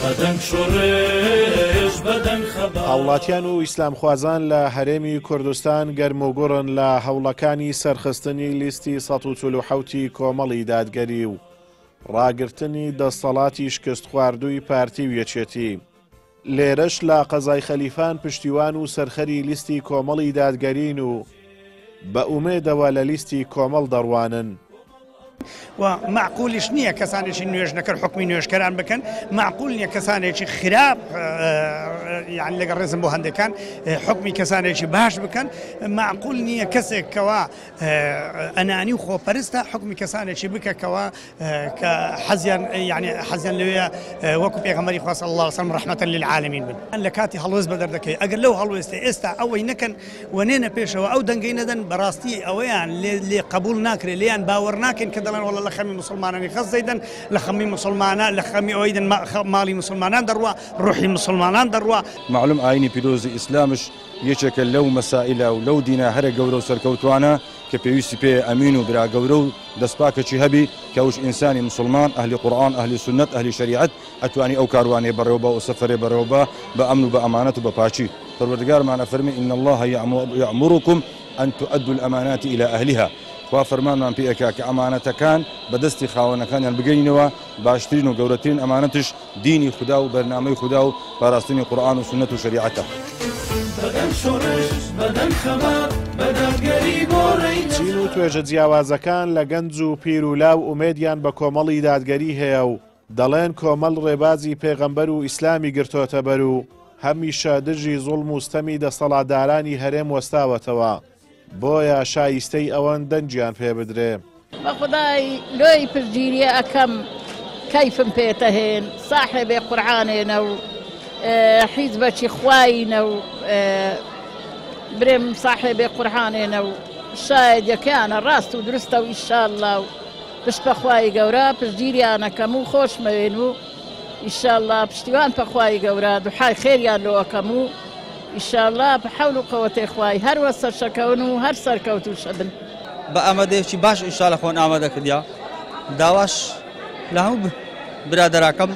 بەدەنگ شۆڕش بەدەنگ خەبات. هاوڵاتیان و ئیسلامخوازان لە هەرێمی کوردستان گەرموگوڕن لە هەوڵەکانی سەرخستنی لیستی 147 ی کۆمەڵی دادگەری و ڕاگرتنی دەستەڵاتی شکستخواردووی پارتی و یەکێتی. لێرەش لە قەزای خەلیفان پشتیوان و سەرخەری لیستی کۆمەڵی دادگەرین و بە ئومێدەوە لە لیستی کۆمەڵ دەڕوانن. و مەعقولیش نییە کەسانێکی نوێژنەکەر حوکمی نوێژکەران بکەن، مەعقول نییە کەسانێکی خراپ یان لەگەڵ ڕێزم بۆ هەندێکان حوکمی کەسانێکی باش بکەن، مەعقول نییە کەسێک کەوا ئەنانی و خۆپەرستە حوکمی کەسانێکی بکە کەوا کە حەزیان یعنی حەزیان لەوەیە وەکو پێغەمبەری خوا صلی الله علیه وسلم رحمة للعالمین بن. لە کاتی هەڵوێست بەدەر دەکەی ئەگەر لەو هەڵوێستە ئێستا ئەوەی نەکەن و نێنە پێشەوە ئەو دەنگەی نەدەن بەڕاستی ئەوەیان لێ لێ قبوڵ ناکرێ لێیان باوەڕ ناکەین کە دەڵێن وەڵا لە خەمی موسڵمانانی غەززەی دەن لە خەمی موسڵمانە لە خەمی ئەوەی دەن ماڵی موسڵمانان دەڕوا ڕۆحی موسڵمانان دەڕوا. مەعلوم ئاینی پیرۆزی ئیسلامش یەکێکە لەو مەسائیلە و لەو دینە هەرە گەورە و سەرکەوتوانە کە پێویستی پێیە ئەمین و برا گەورە و دەستپاکەکی هەبی کە ئەوش ئینسانی موسڵمان ئەهلی قورئان ئەهلی سوننەت ئەهلی شەریعەت ئەتوانی ئەو کاروانەی بەڕێوە با و سەفەرێ بەڕێوە با بە ئەمن و بە ئەمانەت و بە پاکی پەروەردگارمان ئەفەرمێ ان اللە یامرکم ان تؤدوا الامانات الی اهلها خوا فەرمانمان پێ ئەکا کە ئەمانەتەکان بە دەستی خاوەنەکانیان بگەینەوە باشترین و گەورەترین ئەمانەتش دینی خودا و بەرنامەی خودا و پاراستنی قورئان و سوننەت و شەریعەتە. بەدەنگ شۆڕش، بەدەنگ خەبات، بە دادگەری بۆ ڕێی چین و نەجات. توێژە جیاوازەکان لە گەنج و پیر و لاو ئومێدیان بە کۆمەڵی دادگەری هەیە و دەڵێن کۆمەڵ ڕێبازی پێغەمبەر و ئیسلامی گرتۆتە بەر و هەمیشە دژی زوڵم و ستەمی دەستەڵاتدارانی هەرێم وەستاوەتەوە، بۆیە شایستەی ئەوەن دەنگیان پێ بدرێ. بەخودای لۆی پشتگیریە ئەکەم کەیفم پێتەهێن ساحێبێ قورعانێنە و حیزبەکی خواینە و برێم ساحێبێ قورعانێنە و شایەدیەکەیانە ڕاست و دروستە و ئیشاءاللە و پشت پەخوای گەورە پشتگیریانەکەم و خۆشمەوێن و ئیشاءاللە پشتیوان پەخوای گەورە دوحای خێریان لۆ ئەکەم و ئیشاءاللە بە حەول و قەوەتێ خوای هەر وە سەرشەکەون و هەر سەرکەوتوشە بن. بە ئامادەیەکی باش ئیشاءاللە خۆن ئامادە کردیە داواش لە هەموو برادەراکەم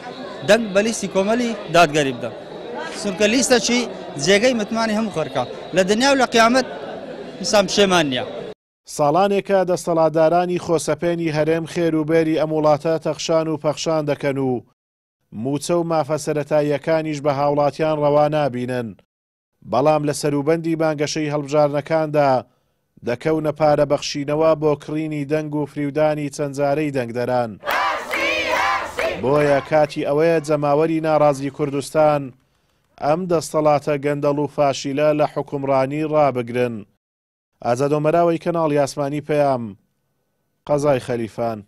دەنگ بە لیستی کۆمەلی دادگەری بدەن چونکە لیستەکی جێگەی متمانی هەموو خەرکە لە دنیا و لە قیامەت ئینسان پشێمان نییە. ساڵانێکە دەستەڵاتدارانی خۆسەپێنی هەرێم خێر و بێری ئەم وڵاتە تەخشان و پەخشان دەکەن و مووچە و مافە سەرەتاییەکانیش بە هاوڵاتیان ڕەوا نابینن، بەڵام لە سەروبەندی بانگەشەی هەڵبژاردنەکاندا دەکەونە پارە بەخشینەوە بۆ کڕینی دەنگ و فریودانی چەند جارەی دەنگدەران. بۆیە کاتی ئەوەیە جەماوەری ناڕازی کوردستان ئەم دەستەڵاتە گەندەڵ و فاشیلە لە حوکمڕانی ڕابگرن. ئازاد ئۆمەراوەی کەناڵی ئاسمانی پەیام، قەزای خەلیفان.